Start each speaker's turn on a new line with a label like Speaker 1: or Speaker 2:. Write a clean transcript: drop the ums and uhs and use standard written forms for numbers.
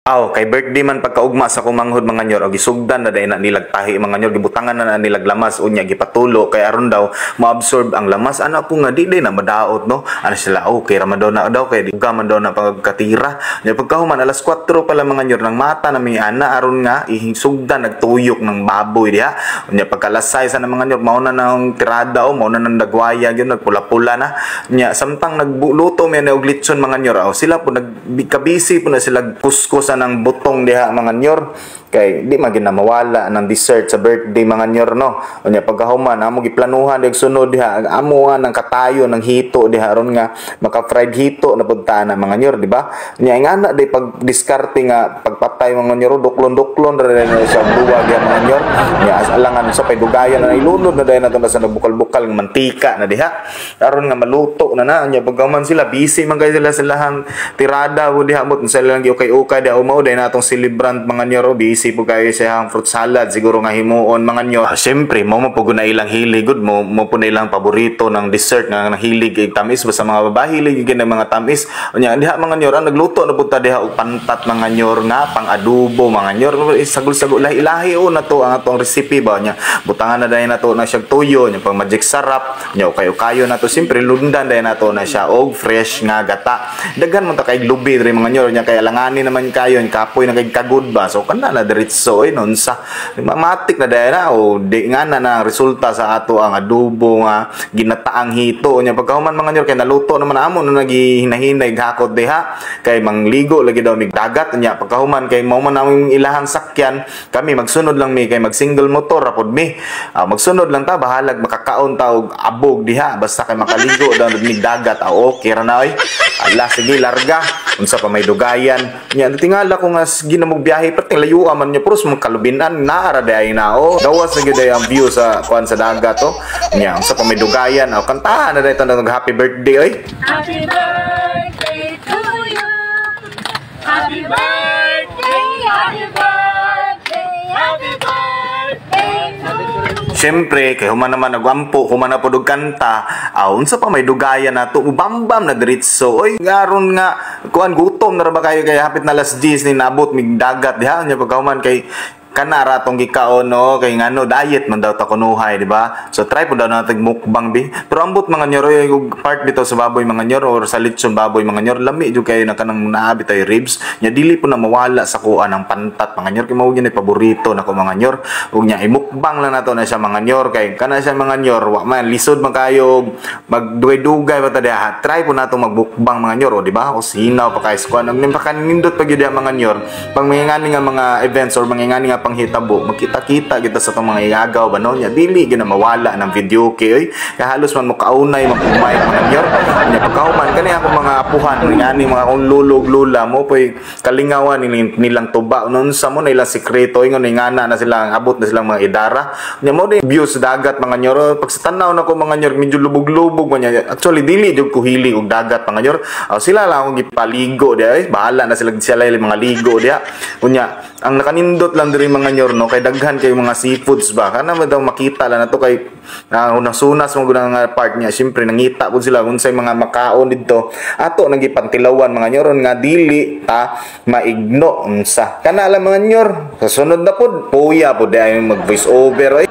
Speaker 1: Aw, kay birthday man pagkaugma sa kumanghod, mga nyor, og gisugdan na dayon na nilag tahi, mga nyor, gibutangan na na nilag lamas, unya gipatulo kay aron daw maabsorb ang lamas. Ana ko nga di na madaot, no. Ana sila, okay ra man daw na daw kay di man daw na pagkatira. Nya pagkahuman, alas 4 pa lang, mga nyor, nang mata na mi ana aron nga isugdan nagtuyok ng baboy diha. Unya pagka alas 6 na, mga nyor, mao na nang tirada o mao na nang dagwaya gyud, nagpula-pula na. Nya samtang nagluto mi og litson, mga nyor, aw, sila po nagkabisi po na sila kuskusan ng butong diha, mga nyor, kay di man gyud na mawala ng dessert sa birthday, mga nyor, no. Unya pagkahuman, amo giplanuhan og sunod diha, amo nga nang katayo ng hito diha aron nga maka fried hito na pud ta na, mga nyor, di ba? Nya ingana di pag diskarte nga pagpatay, mga nyor, duklon-duklon ra na siya duwa diha, mga nyor. Nya alangan sa pay dugayan na ilunod na dayon nato sa nagbukal-bukal nga mantika na diha aron nga maluto na na. Nya pagkahuman, sila busy man kay sila sa lahang tirada mo diha mo sila lang giukay-ukay diha. Mao day natong celebrant, mga nyor, busy po kayo sa fruit salad siguro nga himuon, mga nyor. Syempre mo mo pud na ilang hilig gud mo mo po na ilang paborito ng dessert nga nahilig kay tamis ba. Sa mga babae, hilig gyud ng mga tamis. Unya diha, mga nyor, ang nagluto na pud ta diha og pantat, mga nyor, nga pang adobo, mga nyor. Sagol-sagol, lahi-lahi o na to ang atong recipe ba. Nya butangan na dayon nato na siya tuyo, nya pang magic sarap, nya ukayo-kayo na to. Siyempre lundan dayon nato na siya og fresh nga gata. Daghan man ta kay lubi diri, mga nyor. Nya kay alanganin naman kayo, kapoy na kay kagud ba, so kana na diretso oy nunsa matik na dayon na o di nga na na ang resulta sa ato ang adobo nga ginataang hito. Nya pagkahuman, mga nyor, kay naluto naman, amo na nagihinahinay hakot diha kay mangligo lagi daw mig dagat. Nya pagkahuman, kay mao man among ilahang sakyan, kami magsunod lang mi kay mag single motor ra pod mi. Magsunod lang ta, bahalag makakaon ta og abog diha, basta kay makaligo daw mig dagat, okay ra na oy. Ala, sige, larga, unsa pa may dugayan. Nya tingala ko nga ginamog biyahe perting layo man niya puros mga kalubinan naara day na o gawas na gyud ang view sa kuan sa dagat oh. Nya unsa pa may dugayan, aw, kantahan na day nag happy birthday oy.
Speaker 2: Happy birthday to you. Happy birthday, happy birthday, happy birthday to you.
Speaker 1: Siyempre, kay human naman nagwampo, human na pod og kanta, aw, unsa pa may dugayan na to, bambam na diretso. Oy, ngaron nga kuan, gutom na ra ba kayo kay hapit na alas 10 ni nabot mig dagat diha. Nya pagkahuman, kay kana ra tong gikaon, no, kay ngano diet man daw ta kunuhay, di ba? So try po daw natin mukbang bi. Pero ambot, mga nyoro, yung part dito sa baboy, mga nyoro, or sa litson baboy, mga nyoro, lami jud kayo na kanang naabi tayo ribs. Nya dili po na mawala sa kuan ng pantat, mga nyor, kay mao gyud paborito nako, mga nyor. Ug nya imukbang lang nato na siya, mga nyor, kay kana siya, mga nyor, wa man lisod man kayo magdugay-dugay ba ta diha. Try po nato magbukbang, mga nyor, o di ba? O sinaw pa kay kuan ug nindot pa gyud diha, mga nyor, pag mga ngani nga mga events or mga ngani nga panghitabo, magkita-kita kita sa itong mga iyagaw ba, no. Nya dili gyud na mawala ng video kay oy, kay halos man mo kaunay magkumay, mga nyor. Nya pagkahuman, kani ako mga apuhan ngani mga akong lolo ug lola mo poy kalingawan nilang tuba nun sa mo na ilang sikreto ingon ngana na sila abot na silang mga idara. Nya mo din view sa dagat, mga nyor. Pag sa tanaw nako, mga nyor, medyo lubog-lubog man niya. Actually dili jud ko hili og dagat, mga nyor. Sila lang akong gipaligo diha ay bahala na sila sila mga ligo diha. Unya ang nakanindot lang diri, mga nyor, no, kay daghan kay mga seafoods ba, kana man daw makita lang nato kay unang-sunas mo nga part niya. Syempre nangita pud sila unsay mga makaon didto, ato nang gipantilawan, mga nyor, nga dili ta maigno. Unsa kana lang, mga nyor, sa sunod na pud puya pud ay mag voice over oy.